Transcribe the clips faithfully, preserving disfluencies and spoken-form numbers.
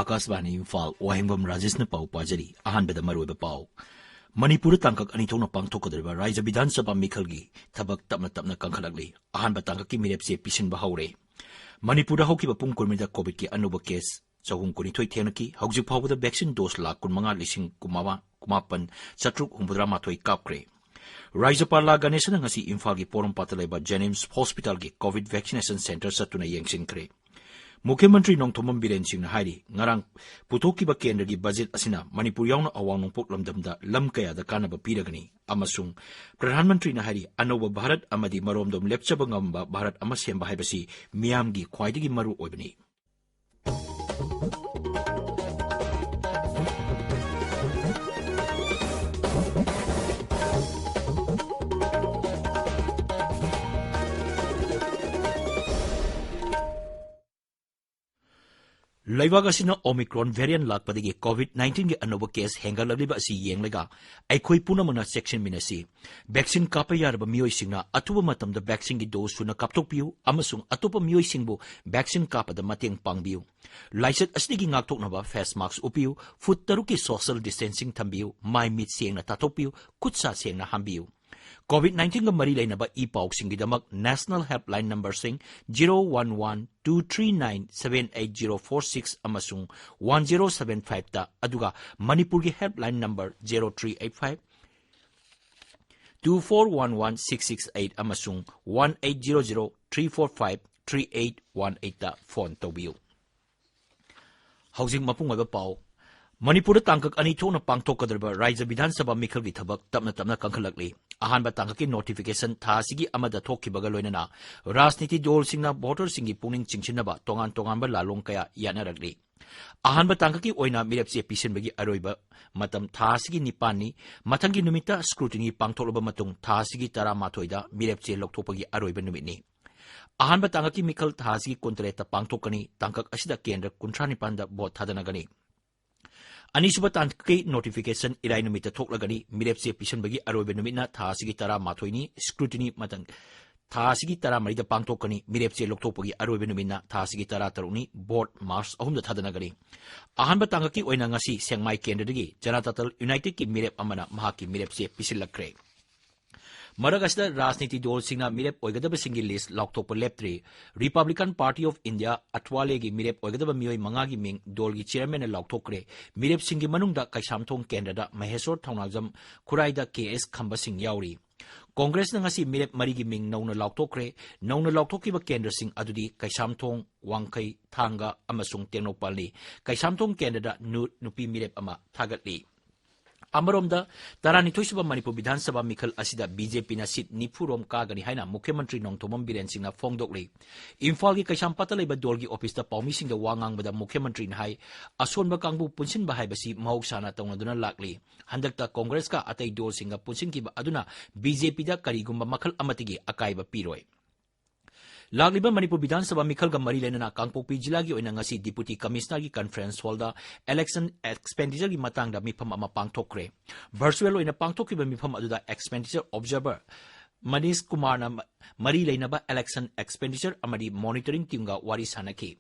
ꯑꯥꯀꯥꯁꯕꯥꯅꯤ ꯏꯝꯐꯥꯜ, ꯋꯥꯍꯦꯡꯕꯝ ꯔꯥꯖꯦꯁꯅ ꯄꯥꯎ ꯄꯥꯖꯔꯤ꯫ ꯑꯍꯥꯟꯕꯗ ꯃꯔꯨꯑꯣꯏꯕ ꯄꯥꯎ꯫ ꯃꯅꯤꯄꯨꯔꯗ ꯇꯥꯡꯀꯛ ꯑꯅꯤ ꯊꯣꯛꯅ ꯄꯥꯡꯊꯣꯛꯀꯗꯧꯔꯤꯕ ꯔꯥꯖ꯭ꯌ ꯕꯤꯙꯥꯟ ꯁꯚꯥ ꯃꯤꯈꯜꯒꯤ ꯊꯕꯛ ꯇꯞꯅ ꯇꯞꯅ ꯀꯟꯈꯠꯂꯛꯂꯤ꯫ ꯑꯍꯥꯟꯕ ꯇꯥꯡꯀꯛꯀꯤ ꯃꯤꯔꯦꯞꯆꯦ ꯄꯤꯁꯤꯟꯕ ꯍꯧꯔꯦ꯫ ꯃꯅꯤꯄꯨꯔꯗ ꯍꯧꯈꯤꯕ ꯄꯨꯡ ꯀꯨꯟꯃꯔꯤꯗ ꯀꯣꯚꯤꯗꯀꯤ ꯑꯅꯧꯕ ꯀꯦꯁ ꯆꯍꯨꯝ ꯀꯨꯟꯅꯤꯊꯣꯏ ꯊꯦꯡꯅꯈꯤ꯫ ꯍꯧꯖꯤꯛ ꯐꯥꯎꯕꯗ ꯚꯦꯛꯁꯤꯟ ꯗꯣꯁ ꯂꯥꯈ ꯀꯨꯟꯃꯉꯥ ꯂꯤꯁꯤꯡ ꯀꯨꯟꯃꯥꯄꯟ, ꯀꯨꯟꯃꯥꯄꯟ ꯆꯥꯇ꯭ꯔꯨꯛ ꯍꯨꯝꯐꯨꯇꯔꯥ ꯃꯥꯊꯣꯏ ꯀꯥꯞꯈ꯭ꯔꯦ꯫ ꯔꯥꯖ꯭ꯌꯄꯥꯜ ꯂꯥ ꯒꯅꯦꯁꯟꯅ ꯉꯁꯤ ꯏꯝꯐꯥꯜꯒꯤ ꯄꯣꯔꯣꯝꯄꯥꯠꯇ ꯂꯩꯕ ꯖꯦꯅꯤꯝꯁ ꯍꯣꯁꯄꯤꯇꯥꯜꯒꯤ ꯀꯣꯚꯤꯗ ꯚꯦꯛꯁꯤꯅꯦꯁꯟ ꯁꯦꯟꯇꯔ ꯆꯠꯇꯨꯅ ꯌꯦꯡꯁꯤꯟꯈ꯭ꯔꯦ꯫ ꯃꯨꯈ꯭ꯌ ꯃꯟꯇ꯭ꯔꯤ ꯅꯣꯡꯊꯣꯝꯕꯝ ꯕꯤꯔꯦꯟ ꯁꯤꯡꯅ ꯍꯥꯏꯔꯤ, ꯉꯔꯥꯡ ꯄꯨꯊꯣꯛꯈꯤꯕ ꯀꯦꯟꯗ꯭ꯔꯒꯤ ꯕꯖꯦꯠ ꯑꯁꯤꯅ ꯃꯅꯤꯄꯨꯔ ꯌꯥꯎꯅ ꯑꯋꯥꯡ ꯅꯣꯡꯄꯣꯛ ꯂꯝꯗꯝꯗ ꯂꯝ ꯀꯌꯥꯗ ꯀꯥꯟꯅꯕ ꯄꯤꯔꯒꯅꯤ ꯑꯃꯁꯨꯡ ꯄ꯭ꯔꯙꯥꯟ ꯃꯟꯇ꯭ꯔꯤꯅ ꯍꯥꯏꯔꯤ, ꯑꯅꯧꯕ ꯚꯥꯔꯠ ꯑꯃꯗꯤ ꯃꯔꯣꯝꯗꯣꯝ ꯂꯦꯞꯆꯕ ꯉꯝꯕ ꯚꯥꯔꯠ ꯑꯃ ꯁꯦꯝꯕ ꯍꯥꯏꯕꯁꯤ ꯃꯤꯌꯥꯝꯒꯤ ꯈ꯭ꯋꯥꯏꯗꯒꯤ ꯃꯔꯨ ꯑꯣꯏꯕꯅꯤ꯫ ꯂꯩꯕꯥꯛ ꯑꯁꯤꯅ ꯑꯣꯃꯤꯀ꯭ꯔꯣꯟ ꯚꯦꯔꯤꯌꯟ ꯂꯥꯛꯄꯗꯒꯤ ꯀꯣꯚꯤꯗ ꯅꯥꯏꯟꯇꯤꯟꯒꯤ ꯑꯅꯧꯕ ꯀꯦꯁ ꯍꯦꯟꯒꯠꯂꯛꯂꯤꯕ ꯑꯁꯤ ꯌꯦꯡꯂꯒ ꯑꯩꯈꯣꯏ ꯄꯨꯝꯅꯃꯛꯅ ꯆꯦꯛꯁꯤꯟꯃꯤꯟꯅꯁꯤ꯫ ꯚꯦꯛꯁꯤꯟ ꯀꯥꯞꯄ ꯌꯥꯔꯕ ꯃꯤꯑꯣꯏꯁꯤꯡꯅ ꯑꯊꯨꯕ ꯃꯇꯝꯗ ꯚꯦꯛꯁꯤꯟꯒꯤ ꯗꯣꯁ ꯁꯨꯅ ꯀꯥꯞꯊꯣꯛꯄꯤꯌꯨ ꯑꯃꯁꯨꯡ ꯑꯇꯣꯞꯄ ꯃꯤꯑꯣꯏꯁꯤꯡꯕꯨ ꯚꯦꯛꯁꯤꯟ ꯀꯥꯞꯄꯗ ꯃꯇꯦꯡ ꯄꯥꯡꯕꯤꯌꯨ꯫ ꯂꯥꯏꯆꯠ ꯑꯁꯤꯗꯒꯤ ꯉꯥꯛꯊꯣꯛꯅꯕ ꯐꯦꯁ ꯃꯥꯁꯛ ꯎꯞꯄꯤꯌꯨ, ꯐꯨꯠ ꯇꯔꯨꯛꯀꯤ ꯁꯣꯁꯤꯌꯦꯜ ꯗꯤꯁꯇꯦꯟꯁꯤꯡ ꯊꯝꯕꯤꯌꯨ, ꯃꯥꯏ ꯃꯤꯠ ꯁꯦꯡꯅ ꯇꯥꯊꯣꯛꯄꯤꯌꯨ, ꯈꯨꯠ ꯁꯥ ꯁꯦꯡꯅ ꯍꯥꯝꯕꯤꯌꯨ꯫ ꯀꯣꯚꯤꯗ ꯅꯥꯏꯟꯇꯤꯟꯒ ꯃꯔꯤ ꯂꯩꯅꯕ ꯏ ꯄꯥꯎꯁꯤꯡꯒꯤꯗꯃꯛ ꯅꯦꯁꯅꯦꯜ ꯍꯦꯜꯞꯂꯥꯏꯟ ꯅꯝꯕꯔꯁꯤꯡ zero one one two three nine seven eight zero four six ꯑꯃꯁꯨꯡ ꯋꯥꯟ ꯖꯤꯔꯣ ꯁꯚꯦꯟ ꯐꯥꯏꯚꯇ, ꯑꯗꯨꯒ ꯃꯅꯤꯄꯨꯔꯒꯤ helpline number zero three eight five two four one one six six eight ꯑꯃꯁꯨꯡ one eight zero zero three four five three eight one ꯑꯩꯠꯇ phone ꯇꯧꯕꯤꯌꯨ꯫ ꯍꯧꯖꯤꯛ ꯃꯄꯨꯡ ꯑꯣꯏꯕ ꯄꯥꯎ꯫ ꯃꯅꯤꯄꯨꯔꯗ ꯇꯥꯡꯀꯛ ꯑꯅꯤ ꯊꯣꯛꯅ ꯄꯥꯡꯊꯣꯛꯀꯗꯧꯔꯤꯕ ꯔꯥꯖ꯭ꯌ ꯕꯤꯙꯥꯟ ꯁꯚꯥ ꯃꯤꯈꯜꯒꯤ ꯊꯕꯛ ꯇꯞꯅ ꯇꯞꯅ ꯀꯟꯈꯠꯂꯛꯂꯤ꯫ ꯑꯍꯥꯟꯕ ꯇꯥꯡꯀꯛꯀꯤ ꯅꯣꯇꯤꯐꯤꯀꯦꯁꯟ ꯊꯥ ꯑꯁꯤꯒꯤ ꯑꯃꯗ ꯊꯣꯛꯈꯤꯕꯒ ꯂꯣꯏꯅꯅ ꯔꯥꯖꯅꯤꯇꯤ ꯗꯣꯜꯁꯤꯡꯅ ꯚꯣꯇꯔꯁꯤꯡꯒꯤ ꯄꯨꯛꯅꯤꯡ ꯆꯤꯡꯁꯤꯟꯅꯕ ꯇꯣꯉꯥꯟ ꯇꯣꯉꯥꯟꯕ ꯂꯥꯂꯣꯡ ꯀꯌꯥ ꯌꯥꯅꯔꯛꯂꯤ꯫ ꯑꯍꯥꯟꯕ ꯇꯥꯡꯀꯛꯀꯤ ꯑꯣꯏꯅ ꯃꯤꯔꯦꯞꯆꯦ ꯄꯤꯁꯤꯟꯕꯒꯤ ꯑꯔꯣꯏꯕ ꯃꯇꯝ ꯊꯥ ꯑꯁꯤꯒꯤ ꯅꯤꯄꯥꯟꯅꯤ꯫ ꯃꯊꯪꯒꯤ ꯅꯨꯃꯤꯠꯇ ꯁ꯭ꯀ꯭ꯔꯨꯇꯤꯅꯤ ꯄꯥꯡꯊꯣꯛꯂꯕ ꯃꯇꯨꯡ ꯊꯥ ꯑꯁꯤꯒꯤ ꯇꯔꯥꯃꯥꯊꯣꯏꯗ ꯃꯤꯔꯦꯞꯆꯦ ꯂꯧꯊꯣꯛꯄꯒꯤ ꯑꯔꯣꯏꯕ ꯅꯨꯃꯤꯠꯅꯤ꯫ ꯑꯍꯥꯟꯕ ꯇꯥꯡꯀꯛꯀꯤ ꯃꯤꯈꯜ ꯊꯥ ꯑꯁꯤꯒꯤ ꯀꯨꯟꯇꯔꯦꯠꯇ ꯄꯥꯡꯊꯣꯛꯀꯅꯤ꯫ ꯇꯥꯡꯀꯛ ꯑꯁꯤꯗ ꯀꯦꯟꯗ꯭ꯔ ꯀꯨꯟꯊ꯭ꯔꯥ ꯅꯤꯄꯥꯟꯗ ꯚꯣꯠ ꯊꯥꯗꯅꯒꯅꯤ꯫ ꯑꯅꯤꯁꯨꯕ ꯇꯥꯡꯀꯛꯀꯤ notification ꯏꯔꯥꯏ ꯅꯨꯃꯤꯠꯇ ꯊꯣꯛꯂꯒꯅꯤ꯫ ꯃꯤꯔꯦꯞꯆꯦ ꯄꯤꯁꯤꯟꯕꯒꯤ ꯑꯔꯣꯏꯕ ꯅꯨꯃꯤꯠꯅ ꯊꯥ ꯑꯁꯤꯒꯤ ꯇꯔꯥꯃꯥꯊꯣꯏꯅꯤ꯫ Scrutiny ꯃꯇꯝ ꯊꯥ ꯑꯁꯤꯒꯤ ꯇꯔꯥꯃꯔꯤꯗ ꯄꯥꯡꯊꯣꯛꯀꯅꯤ꯫ ꯃꯤꯔꯦꯞꯆꯦ ꯂꯧꯊꯣꯛꯄꯒꯤ ꯑꯔꯣꯏꯕ ꯅꯨꯃꯤꯠꯅ ꯊꯥ ꯑꯁꯤꯒꯤ ꯇꯔꯥꯇꯔꯨꯛꯅꯤ꯫ Vote March ꯑꯍꯨꯝꯗ ꯊꯥꯗꯅꯒꯅꯤ꯫ ꯑꯍꯥꯟꯕ ꯇꯥꯡꯀꯛꯀꯤ ꯑꯣꯏꯅ ꯉꯁꯤ ꯁꯦꯡꯃꯥꯏ ꯀꯦꯟꯗ꯭ꯔꯗꯒꯤ ꯖꯅꯇꯥ ꯗꯜ Unitedꯀꯤ ꯃꯤꯔꯦꯞ ꯑꯃꯅ ꯃꯍꯥꯛꯀꯤ ꯃꯤꯔꯦꯞꯆꯦ ꯄꯤꯁꯤꯜꯂꯛꯈ꯭ꯔꯦ꯫ ꯃꯔꯛ ꯑꯁꯤꯗ ꯔꯥꯖꯅꯤꯇꯤ ꯗꯣꯜꯁꯤꯡꯅ ꯃꯤꯔꯦꯞ ꯑꯣꯏꯒꯗꯕꯁꯤꯡꯒꯤ list ꯂꯥꯎꯊꯣꯛꯄ ꯂꯦꯞꯇ꯭ꯔꯤ꯫ Republican Party of India ꯑꯊꯋꯥꯂꯦꯒꯤ ꯃꯤꯔꯦꯞ ꯑꯣꯏꯒꯗꯕ ꯃꯤꯑꯣꯏ ꯃꯉꯥꯒꯤ ꯃꯤꯡ ꯗꯣꯜꯒꯤ chairmanꯅ ꯂꯥꯎꯊꯣꯛꯈ꯭ꯔꯦ꯫ ꯃꯤꯔꯦꯞꯁꯤꯡꯒꯤ ꯃꯅꯨꯡꯗ ꯀꯩꯁꯥꯝꯊꯣꯡ ꯀꯦꯟꯗ꯭ꯔꯗ ꯃꯍꯦꯁꯣꯔ ꯊꯧꯅꯥꯖꯝ, ꯈꯨꯔꯥꯏꯗ ꯀꯦ ꯑꯦꯁ ꯈꯝꯕꯁꯤꯡ ꯌꯥꯎꯔꯤ꯫ ꯀꯣꯡꯒ꯭ꯔꯦꯁꯅ ꯉꯁꯤ ꯃꯤꯔꯦꯞ ꯃꯔꯤꯒꯤ ꯃꯤꯡ ꯅꯧꯅ ꯂꯥꯎꯊꯣꯛꯈ꯭ꯔꯦ꯫ ꯅꯧꯅ ꯂꯥꯎꯊꯣꯛꯈꯤꯕ ꯀꯦꯟꯗ꯭ꯔꯁꯤꯡ ꯑꯗꯨꯗꯤ ꯀꯩꯁꯥꯝꯊꯣꯡ, ꯋꯥꯡꯈꯩ, ꯊꯥꯡꯒ ꯑꯃꯁꯨꯡ ꯇꯦꯡꯅꯧꯄꯜꯅꯤ꯫ ꯀꯩꯁꯥꯝꯊꯣꯡ ꯀꯦꯟꯗ꯭ꯔꯗ ꯅꯨ-, ꯅꯨꯄꯤ ꯃꯤꯔꯦꯞ ꯑꯃ ꯊꯥꯒꯠꯂꯤ꯫ ꯑꯃꯔꯣꯝꯗ, ꯇꯔꯥꯅꯤꯊꯣꯏꯁꯨꯕ ꯃꯅꯤꯄꯨꯔ ꯕꯤꯙꯥꯟ ꯁꯚꯥ ꯃꯤꯈꯜ ꯑꯁꯤꯗ ꯕꯤ ꯖꯦ ꯄꯤꯅ seat ꯅꯤꯐꯨ ꯔꯣꯝ ꯀꯥꯒꯅꯤ ꯍꯥꯏꯅ ꯃꯨꯈ꯭ꯌ ꯃꯟꯇ꯭ꯔꯤ ꯅꯣꯡꯊꯣꯝꯕꯝ ꯕꯤꯔꯦꯟ ꯁꯤꯡꯅ ꯐꯣꯡꯗꯣꯛꯂꯤ꯫ ꯏꯝꯐꯥꯜꯒꯤ ꯀꯩꯁꯥꯝꯄꯥꯠꯇ ꯂꯩꯕ ꯗꯣꯜꯒꯤ ꯑꯣꯐꯤꯁꯇ ꯄꯥꯎꯃꯤꯁꯤꯡꯗ ꯋꯥ ꯉꯥꯡꯕꯗ ꯃꯨꯈ꯭ꯌ ꯃꯟꯇ꯭ꯔꯤꯅ ꯍꯥꯏ, ꯑꯁꯣꯟꯕ ꯀꯥꯡꯕꯨ ꯄꯨꯟꯁꯤꯟꯕ ꯍꯥꯏꯕꯁꯤ ꯃꯍꯧꯁꯥꯅ ꯇꯧꯅꯗꯨꯅ ꯂꯥꯛꯂꯤ꯫ ꯍꯟꯗꯛꯇ ꯀꯣꯡꯒ꯭ꯔꯦꯁꯀ ꯑꯇꯩ ꯗꯣꯜꯁꯤꯡꯒ ꯄꯨꯟꯁꯤꯟꯈꯤꯕ ꯑꯗꯨꯅ ꯕꯤ ꯖꯦ ꯄꯤꯗ ꯀꯔꯤꯒꯨꯝꯕ ꯃꯈꯜ ꯑꯃꯠꯇꯒꯤ ꯑꯀꯥꯏꯕ ꯄꯤꯔꯣꯏ꯫ ꯂꯥꯛꯂꯤꯕ ꯃꯅꯤꯄꯨꯔ ꯕꯤꯙꯥꯟ ꯁꯚꯥ ꯃꯤꯈꯜꯒ ꯃꯔꯤ ꯂꯩꯅꯅ ꯀꯥꯡꯄꯣꯛꯄꯤ ꯖꯤꯂꯥꯒꯤ ꯑꯣꯏꯅ ꯉꯁꯤ Deputy Commissionerꯒꯤ conference hallꯗ election expenditure ꯒꯤ ꯃꯇꯥꯡꯗ ꯃꯤꯐꯝ ꯑꯃ ꯄꯥꯡꯊꯣꯛꯈ꯭ꯔꯦ꯫ Virtual ꯑꯣꯏꯅ ꯄꯥꯡꯊꯣꯛꯈꯤꯕ ꯃꯤꯐꯝ ꯑꯗꯨꯗ expenditure observer ꯃꯅꯤꯁ ꯀꯨꯃꯥꯔꯅ ꯃ-, ꯃꯔꯤ ꯂꯩꯅꯕ election expenditure ꯑꯃꯗꯤ monitoring teamꯒ ꯋꯥꯔꯤ ꯁꯥꯟꯅꯈꯤ꯫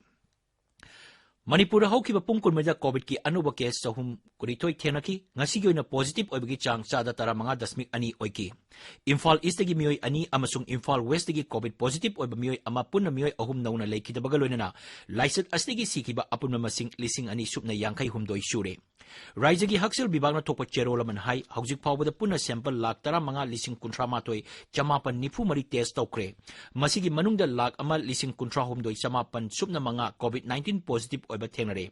ꯃꯅꯤꯄꯨꯔꯗ ꯍꯧꯈꯤꯕ ꯄꯨꯡ ꯀꯨꯟꯃꯔꯤꯗ COVIDꯀꯤ ꯑꯅꯧꯕ case ꯆꯍꯨꯝ ꯀꯨꯟꯅꯤꯊꯣꯏ ꯊꯦꯡꯅꯈꯤ꯫ ꯉꯁꯤꯒꯤ ꯑꯣꯏꯅ positive ꯑꯣꯏꯕꯒꯤ ꯆꯥꯡ ꯆꯥꯗ ꯇꯔꯥꯃꯉꯥ ꯗꯁꯃꯤꯛ ꯑꯅꯤ ꯑꯣꯏꯈꯤ꯫ ꯏꯝꯐꯥꯜ Eastꯇꯒꯤ ꯃꯤꯑꯣꯏ ꯑꯅꯤ ꯑꯃꯁꯨꯡ ꯏꯝꯐꯥꯜ Westꯇꯒꯤ COVID positive ꯑꯣꯏꯕ ꯃꯤꯑꯣꯏ ꯑꯃ, ꯄꯨꯟꯅ ꯃꯤꯑꯣꯏ ꯑꯍꯨꯝ ꯅꯧꯅ ꯂꯩꯈꯤꯗꯕꯒ ꯂꯣꯏꯅꯅ ꯂꯥꯏꯆꯠ ꯑꯁꯤꯗꯒꯤ ꯁꯤꯈꯤꯕ ꯑꯄꯨꯟꯕ ꯃꯁꯤꯡ ꯂꯤꯁꯤꯡ ꯑꯅꯤ ꯁꯨꯞꯅ ꯌꯥꯡꯈꯩ ꯍꯨꯝꯗꯣꯏ ꯁꯨꯔꯦ꯫ ꯔꯥꯏꯖ꯭ꯌꯒꯤ ꯍꯛꯁꯦꯜ ꯕꯤꯚꯥꯒꯅ ꯊꯣꯛꯄ ꯆꯦꯔꯣꯜ ꯑꯃꯅ ꯍꯥꯏ, ꯍꯧꯖꯤꯛ ꯐꯥꯎꯕꯗ ꯄꯨꯟꯅ sample ꯂꯥꯈ ꯇꯔꯥꯃꯉꯥ ꯂꯤꯁꯤꯡ ꯀꯨꯟꯊ꯭ꯔꯥ ꯃꯥꯊꯣꯏ ꯆꯃꯥꯄꯟ ꯅꯤꯐꯨ ꯃꯔꯤ test ꯇꯧꯈ꯭ꯔꯦ꯫ ꯃꯁꯤꯒꯤ ꯃꯅꯨꯡꯗ ꯂꯥꯈ ꯑꯃ ꯂꯤꯁꯤꯡ ꯀꯨꯟꯊ꯭ꯔꯥ ꯍꯨꯝꯗꯣꯏ ꯆꯃꯥꯄꯟ ꯁꯨꯞꯅ ꯃꯉꯥ COVID nineteen positive ꯑꯣꯏꯕ ꯊꯦꯡꯅꯔꯦ꯫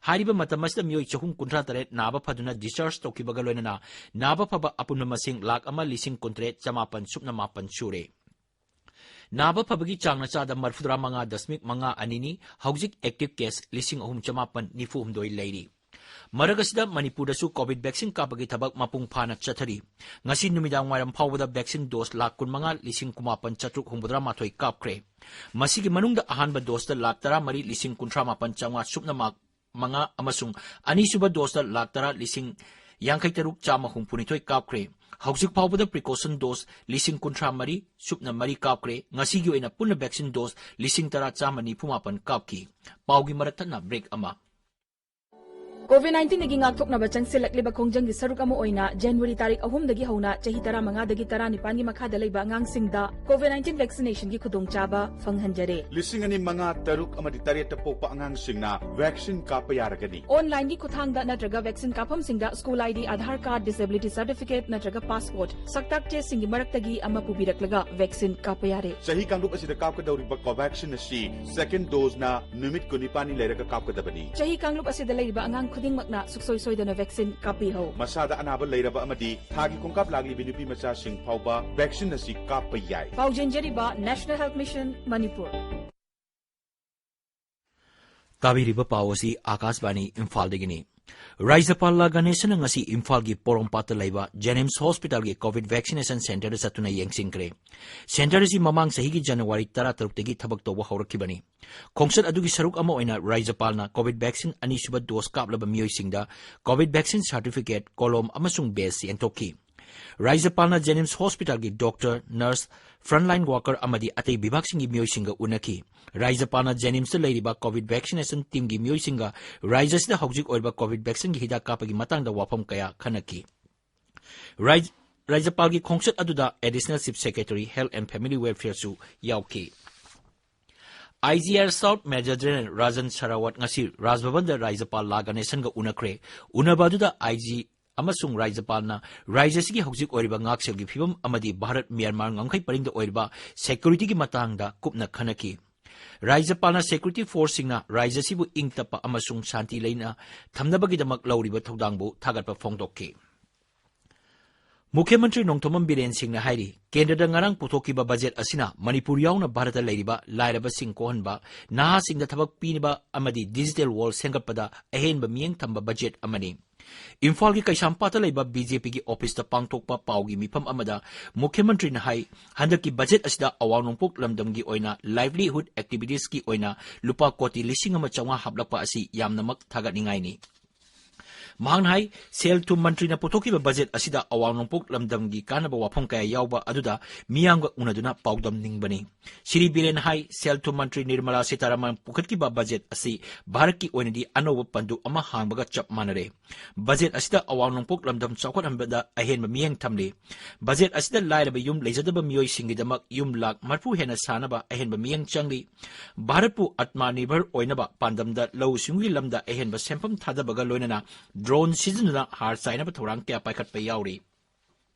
ꯍꯥꯏꯔꯤꯕ ꯃꯇꯝ ꯑꯁꯤꯗ ꯃꯤꯑꯣꯏ ꯆꯍꯨꯝ ꯀꯨꯟꯊ꯭ꯔꯥ ꯇꯔꯦꯠ ꯅꯥꯕ ꯐꯗꯨꯅ discharge ꯇꯧꯈꯤꯕꯒ ꯂꯣꯏꯅꯅ ꯅꯥꯕ ꯐꯕ ꯑꯄꯨꯟꯕ ꯃꯁꯤꯡ ꯂꯥꯈ ꯑꯃ ꯂꯤꯁꯤꯡ ꯀꯨꯟꯇꯔꯦꯠ ꯆꯃꯥꯄꯟ ꯁꯨꯞꯅ ꯃꯥꯄꯟ ꯁꯨꯔꯦ꯫ ꯅꯥꯕ ꯐꯕꯒꯤ ꯆꯥꯡꯅ ꯆꯥꯗ ꯃꯔꯤꯐꯨꯇꯔꯥ ꯃꯉꯥ ꯗꯁꯃꯤꯛ ꯃꯉꯥ ꯑꯅꯤꯅꯤ꯫ ꯍꯧꯖꯤꯛ active case ꯂꯤꯁꯤꯡ ꯑꯍꯨꯝ ꯆꯃꯥꯄꯟ ꯅꯤꯐꯨ ꯍꯨꯝꯗꯣꯏ ꯂꯩꯔꯤ꯫ ꯃꯔꯛ ꯑꯁꯤꯗ ꯃꯅꯤꯄꯨꯔꯗꯁꯨ COVID vaccine ꯀꯥꯞꯄꯒꯤ ꯊꯕꯛ ꯃꯄꯨꯡ ꯐꯥꯅ ꯆꯠꯊꯔꯤ꯫ ꯉꯁꯤ ꯅꯨꯃꯤꯗꯥꯡ ꯋꯥꯏꯔꯝ ꯐꯥꯎꯕꯗ vaccine dose ꯂꯥꯈ ꯀꯨꯟꯃꯉꯥ ꯂꯤꯁꯤꯡ ꯀꯨꯟꯃꯥꯄꯟ ꯆꯥꯇ꯭ꯔꯨꯛ ꯍꯨꯝꯐꯨꯇꯔꯥ ꯃꯥꯊꯣꯏ ꯀꯥꯞꯈ꯭ꯔꯦ꯫ ꯃꯁꯤꯒꯤ ꯃꯅꯨꯡꯗ ꯑꯍꯥꯟꯕ doseꯇ ꯂꯥꯈ ꯇꯔꯥꯃꯔꯤ ꯂꯤꯁꯤꯡ ꯀꯨꯟꯊ꯭ꯔꯥ ꯃꯥꯄꯟ ꯆꯥꯝꯃꯉꯥ ꯁꯨꯞꯅ ꯃꯥ-, ꯃꯉꯥ ꯑꯃꯁꯨꯡ ꯑꯅꯤꯁꯨꯕ dose ꯇ ꯂꯥꯈ ꯇꯔꯥ ꯂꯤꯁꯤꯡ ꯌꯥꯡꯈꯩ ꯇꯔꯨꯛ ꯆꯥꯝꯃ ꯍꯨꯝꯐꯨ ꯅꯤꯊꯣꯏ ꯀꯥꯞꯈ꯭ꯔꯦ꯫ ꯍꯧꯖꯤꯛ ꯐꯥꯎꯕꯗ precaution dose ꯂꯤꯁꯤꯡ ꯀꯨꯟꯊ꯭ꯔꯥ ꯃꯔꯤ ꯁꯨꯞꯅ ꯃꯔꯤ ꯀꯥꯞꯈ꯭ꯔꯦ꯫ ꯉꯁꯤꯒꯤ ꯑꯣꯏꯅ ꯄꯨꯟꯅ vaccine dose ꯂꯤꯁꯤꯡ ꯇꯔꯥ ꯆꯥꯝꯃ ꯅꯤꯐꯨ ꯃꯥꯄꯟ ꯀꯥꯞꯈꯤ꯫ ꯄꯥꯎꯒꯤ ꯃꯔꯛ ꯊꯠꯅ break ꯑꯃ꯫ COVID nineteen ꯗꯒꯤ ꯉꯥꯛꯊꯣꯛꯅꯕ ꯆꯪꯁꯤꯜꯂꯛꯂꯤꯕ ꯈꯣꯡꯖꯪꯒꯤ ꯁꯔꯨꯛ ꯑꯃ ꯑꯣꯏꯅ January ꯇꯥꯔꯤꯛ ꯑꯍꯨꯝꯗꯒꯤ ꯍꯧꯅ ꯆꯍꯤ ꯇꯔꯥꯃꯉꯥꯗꯒꯤ ꯇꯔꯥꯅꯤꯄꯥꯟꯒꯤ ꯃꯈꯥꯗ ꯂꯩꯕ ꯑꯉꯥꯡꯁꯤꯡꯗ COVID nineteen vaccination ꯒꯤ ꯈꯨꯗꯣꯡꯆꯥꯕ ꯐꯪꯍꯟꯖꯔꯦ꯫ ꯂꯤꯁꯤꯡ ꯑꯅꯤ ꯃꯉꯥ, ꯇꯔꯨꯛ ꯑꯃꯗꯤ ꯇꯔꯦꯠꯇ ꯄꯣꯛꯄ ꯑꯉꯥꯡꯁꯤꯡꯅ vaccine ꯀꯥꯞꯄ ꯌꯥꯔꯒꯅꯤ꯫ Online ꯒꯤ ꯈꯨꯠꯊꯥꯡꯗ ꯅꯠꯇ꯭ꯔꯒ vaccine ꯀꯥꯞꯐꯝꯁꯤꯡꯗ school ID, Aadhaar card, disability certificate ꯅꯠꯇ꯭ꯔꯒ passport, ꯁꯛꯇꯥꯛ ꯆꯦꯁꯤꯡꯒꯤ ꯃꯔꯛꯇꯒꯤ ꯑꯃ ꯄꯨꯕꯤꯔꯛꯂꯒ vaccine ꯀꯥꯞꯄ ꯌꯥꯔꯦ꯫ ꯆꯍꯤ ꯀꯥꯡꯂꯨꯞ ꯑꯁꯤꯗ ꯀꯥꯞꯀꯗꯧꯔꯤꯕ Covaxin ꯑꯁꯤ second dose ꯅ ꯅꯨꯃꯤꯠ ꯀꯨꯟꯅꯤꯄꯥꯟꯅꯤ ꯂꯩꯔꯒ ꯀꯥꯞꯀꯗꯕꯅꯤ꯫ ꯆꯍꯤ ꯀꯥꯡꯂꯨꯞ ꯑꯁꯤꯗ ꯂꯩꯔꯤꯕ ꯑꯉꯥꯡ ꯈꯨꯗꯤꯡꯃꯛꯅ ꯁꯨꯡꯁꯣꯏ ꯁꯣꯏꯗꯅ vaccine ꯀꯥꯞꯄꯤꯍꯧ꯫ ꯃꯁꯥꯗ ꯑꯅꯥꯕ ꯂꯩꯔꯕ ꯑꯃꯗꯤ ꯊꯥꯒꯤ ꯈꯣꯡꯀꯥꯞ ꯂꯥꯛꯂꯤꯕꯤ ꯅꯨꯄꯤ ꯃꯆꯥꯁꯤꯡ ꯐꯥꯎꯕ vaccine ꯑꯁꯤ ꯀꯥꯞꯄ ꯌꯥꯏ꯫ ꯄꯥꯎꯖꯦꯟꯖꯔꯤꯕ National Health Mission, ꯃꯅꯤꯄꯨꯔ꯫ ꯇꯥꯕꯤꯔꯤꯕ ꯄꯥꯎ ꯑꯁꯤ ꯑꯥꯀꯥꯁꯕꯥꯅꯤ ꯏꯝꯐꯥꯜꯗꯒꯤꯅꯤ꯫ ꯔꯥꯖ꯭ꯌꯄꯥꯜ ꯂꯥ ꯒꯅꯦꯁꯟꯅ ꯉꯁꯤ ꯏꯝꯐꯥꯜꯒꯤ ꯄꯣꯔꯣꯝꯄꯥꯠꯇ ꯂꯩꯕ JNIMS Hospital ꯒꯤ COVID vaccination center ꯗ ꯆꯠꯇꯨꯅ ꯌꯦꯡꯁꯤꯟꯈ꯭ꯔꯦ꯫ Center ꯑꯁꯤ ꯃꯃꯥꯡ ꯆꯍꯤꯒꯤ January ꯇꯔꯥꯇꯔꯨꯛꯇꯒꯤ ꯊꯕꯛ ꯇꯧꯕ ꯍꯧꯔꯛꯈꯤꯕꯅꯤ꯫ ꯈꯣꯡꯆꯠ ꯑꯗꯨꯒꯤ ꯁꯔꯨꯛ ꯑꯃ ꯑꯣꯏꯅ ꯔꯥꯖ꯭ꯌꯄꯥꯜꯅ COVID vaccine ꯑꯅꯤꯁꯨꯕ dose ꯀꯥꯞꯂꯕ ꯃꯤꯑꯣꯏꯁꯤꯡꯗ COVID vaccine certificate, ꯀꯣꯂꯣꯝ ꯑꯃꯁꯨꯡ badge ꯌꯦꯟꯊꯣꯛꯈꯤ꯫ ꯔꯥꯖ꯭ꯌꯄꯥꯜꯅ JNIMS Hospital ꯒꯤ doctor, nurse, frontline worker ꯑꯃꯗꯤ ꯑꯇꯩ ꯕꯤꯚꯥꯒꯁꯤꯡꯒꯤ ꯃꯤꯑꯣꯏꯁꯤꯡꯒ ꯎꯅꯈꯤ꯫ ꯔꯥꯖ꯭ꯌꯄꯥꯜꯅ JNIMS ꯇ ꯂꯩꯔꯤꯕ COVID vaccination team ꯒꯤ ꯃꯤꯑꯣꯏꯁꯤꯡꯒ ꯔꯥꯖ꯭ꯌ ꯑꯁꯤꯗ ꯍꯧꯖꯤꯛ ꯑꯣꯏꯔꯤꯕ COVID vaccine ꯒꯤ ꯍꯤꯗꯥꯛ ꯀꯥꯞꯄꯒꯤ ꯃꯇꯥꯡꯗ ꯋꯥꯐꯝ ꯀꯌꯥ ꯈꯟꯅꯈꯤ꯫ ꯔꯥꯖ-, ꯔꯥꯖ꯭ꯌꯄꯥꯜꯒꯤ ꯈꯣꯡꯆꯠ ꯑꯗꯨꯗ Additional Chief Secretary, Health and Family Welfare ꯁꯨ ꯌꯥꯎꯈꯤ꯫ IGR South Major General ꯔꯥꯖꯟ ꯁꯔꯥꯋꯠ ꯉꯁꯤ ꯔꯥꯖ ꯚꯕꯟꯗ ꯔꯥꯖ꯭ꯌꯄꯥꯜ ꯂꯥ ꯒꯅꯦꯁꯟꯒ ꯎꯅꯈ꯭ꯔꯦ꯫ ꯎꯅꯕ ꯑꯗꯨꯗ IG ꯑꯃꯁꯨꯡ ꯔꯥꯖ꯭ꯌꯄꯥꯜꯅ ꯔꯥꯖ꯭ꯌ ꯑꯁꯤꯒꯤ ꯍꯧꯖꯤꯛ ꯑꯣꯏꯔꯤꯕ ꯉꯥꯛꯁꯦꯜꯒꯤ ꯐꯤꯕꯝ ꯑꯃꯗꯤ ꯚꯥꯔꯠ ꯃ꯭ꯌꯥꯟꯃꯥꯔ ꯉꯝꯈꯩ ꯄꯔꯤꯡꯗ ꯑꯣꯏꯔꯤꯕ security ꯒꯤ ꯃꯇꯥꯡꯗ ꯀꯨꯞꯅ ꯈꯟꯅꯈꯤ꯫ ꯔꯥꯖ꯭ꯌꯄꯥꯜꯅ security force ꯁꯤꯡꯅ ꯔꯥꯖ꯭ꯌ ꯑꯁꯤꯕꯨ ꯏꯪ ꯇꯞꯄ ꯑꯃꯁꯨꯡ ꯁꯥꯟꯇꯤ ꯂꯩꯅ ꯊꯝꯅꯕꯒꯤꯗꯃꯛ ꯂꯧꯔꯤꯕ ꯊꯧꯗꯥꯡꯕꯨ ꯊꯥꯒꯠꯄ ꯐꯣꯡꯗꯣꯛꯈꯤ꯫ ꯃꯨꯈ꯭ꯌ ꯃꯟꯇ꯭ꯔꯤ ꯅꯣꯡꯊꯣꯝꯕꯝ ꯕꯤꯔꯦꯟ ꯁꯤꯡꯅ ꯍꯥꯏꯔꯤ, ꯀꯦꯟꯗ꯭ꯔꯗ ꯉꯔꯥꯡ ꯄꯨꯊꯣꯛꯈꯤꯕ ꯕꯖꯦꯠ ꯑꯁꯤꯅ ꯃꯅꯤꯄꯨꯔ ꯌꯥꯎꯅ ꯚꯥꯔꯠꯇ ꯂꯩꯔꯤꯕ ꯂꯥꯏꯔꯕꯁꯤꯡ ꯀꯣꯛꯍꯟꯕ, ꯅꯍꯥꯁꯤꯡꯗ ꯊꯕꯛ ꯄꯤꯅꯕ ꯑꯃꯗꯤ digital world ꯁꯦꯝꯒꯠꯄꯗ ꯑꯍꯦꯟꯕ ꯃꯤꯠꯌꯦꯡ ꯊꯝꯕ ꯕꯖꯦꯠ ꯑꯃꯅꯤ꯫ ꯏꯝꯐꯥꯜꯒꯤ ꯀꯩꯁꯥꯝꯄꯥꯠꯇ ꯂꯩꯕ ꯕꯤ ꯖꯦ ꯄꯤꯒꯤ ꯑꯣꯐꯤꯁꯇ ꯄꯥꯡꯊꯣꯛꯄ ꯄꯥꯎꯒꯤ ꯃꯤꯐꯝ ꯑꯃꯗ ꯃꯨꯈ꯭ꯌ ꯃꯟꯇ꯭ꯔꯤꯅ ꯍꯥꯏ, ꯍꯟꯗꯛꯀꯤ ꯕꯖꯦꯠ ꯑꯁꯤꯗ ꯑꯋꯥꯡ ꯅꯣꯡꯄꯣꯛ ꯂꯝꯗꯝꯒꯤ ꯑꯣꯏꯅ livelihood activitiesꯀꯤ ꯑꯣꯏꯅ ꯂꯨꯄꯥ ꯀꯣꯇꯤ ꯂꯤꯁꯤꯡ ꯑꯃ ꯆꯥꯝꯃꯉꯥ ꯍꯥꯞꯂꯛꯄ ꯑꯁꯤ ꯌꯥꯝꯅꯃꯛ ꯊꯥꯒꯠꯅꯤꯡꯉꯥꯏꯅꯤ꯫ ꯃꯍꯥꯛꯅ ꯍꯥꯏ, ꯁꯦꯜ ꯊꯨꯝ ꯃꯟꯇ꯭ꯔꯤꯅ ꯄꯨꯊꯣꯛꯈꯤꯕ ꯕꯖꯦꯠ ꯑꯁꯤꯗ ꯑꯋꯥꯡ ꯅꯣꯡꯄꯣꯛ ꯂꯝꯗꯝꯒꯤ ꯀꯥꯟꯅꯕ ꯋꯥꯐꯝ ꯀꯌꯥ ꯌꯥꯎꯕ ꯑꯗꯨꯗ ꯃꯤꯌꯥꯝꯒ ꯎꯅꯗꯨꯅ ꯄꯥꯎꯗꯝꯅꯤꯡꯕꯅꯤ꯫ ꯁ꯭ꯔꯤ ꯕꯤꯔꯦꯟ ꯍꯥꯏ, ꯁꯦꯜ ꯊꯨꯝ ꯃꯟꯇ꯭ꯔꯤ ꯅꯤꯔꯃꯂꯥ ꯁꯤꯇꯥꯔꯥꯃꯟ ꯄꯨꯈꯠꯈꯤꯕ ꯕꯖꯦꯠ ꯑꯁꯤ ꯚꯥꯔꯠꯀꯤ ꯑꯣꯏꯅꯗꯤ ꯑꯅꯧꯕ ꯄꯟꯗꯨꯞ ꯑꯃ ꯍꯥꯡꯕꯒ ꯆꯞ ꯃꯥꯟꯅꯔꯦ꯫ ꯕꯖꯦꯠ ꯑꯁꯤꯗ ꯑꯋꯥꯡ ꯅꯣꯡꯄꯣꯛ ꯂꯝꯗꯝ ꯆꯥꯎꯈꯠꯍꯟꯕꯗ ꯑꯍꯦꯟꯕ ꯃꯤꯠꯌꯦꯡ ꯊꯝꯂꯤ꯫ ꯕꯖꯦꯠ ꯑꯁꯤꯗ ꯂꯥꯏꯔꯕ ꯌꯨꯝ ꯂꯩꯖꯗꯕ ꯃꯤꯑꯣꯏꯁꯤꯡꯒꯤꯗꯃꯛ ꯌꯨꯝ ꯂꯥꯈ ꯃꯔꯤꯐꯨ ꯍꯦꯟꯅ ꯁꯥꯅꯕ ꯑꯍꯦꯟꯕ ꯃꯤꯠꯌꯦꯡ ꯆꯪꯂꯤ꯫ ꯚꯥꯔꯠꯄꯨ ꯑꯠꯃꯥ ꯅꯤꯔꯚꯔ ꯑꯣꯏꯅꯕ ꯄꯥꯟꯗꯝꯗ ꯂꯧꯎ ꯁꯤꯡꯎꯒꯤ ꯂꯝꯗ ꯑꯍꯦꯟꯕ ꯁꯦꯟꯐꯝ ꯊꯥꯗꯕꯒ ꯂꯣꯏꯅꯅ drone ꯁꯤꯖꯤꯟꯅꯗꯨꯅ ꯍꯥꯔ ꯆꯥꯏꯅꯕ ꯊꯧꯔꯥꯡ ꯀꯌꯥ ꯄꯥꯏꯈꯠꯄ ꯌꯥꯎꯔꯤ꯫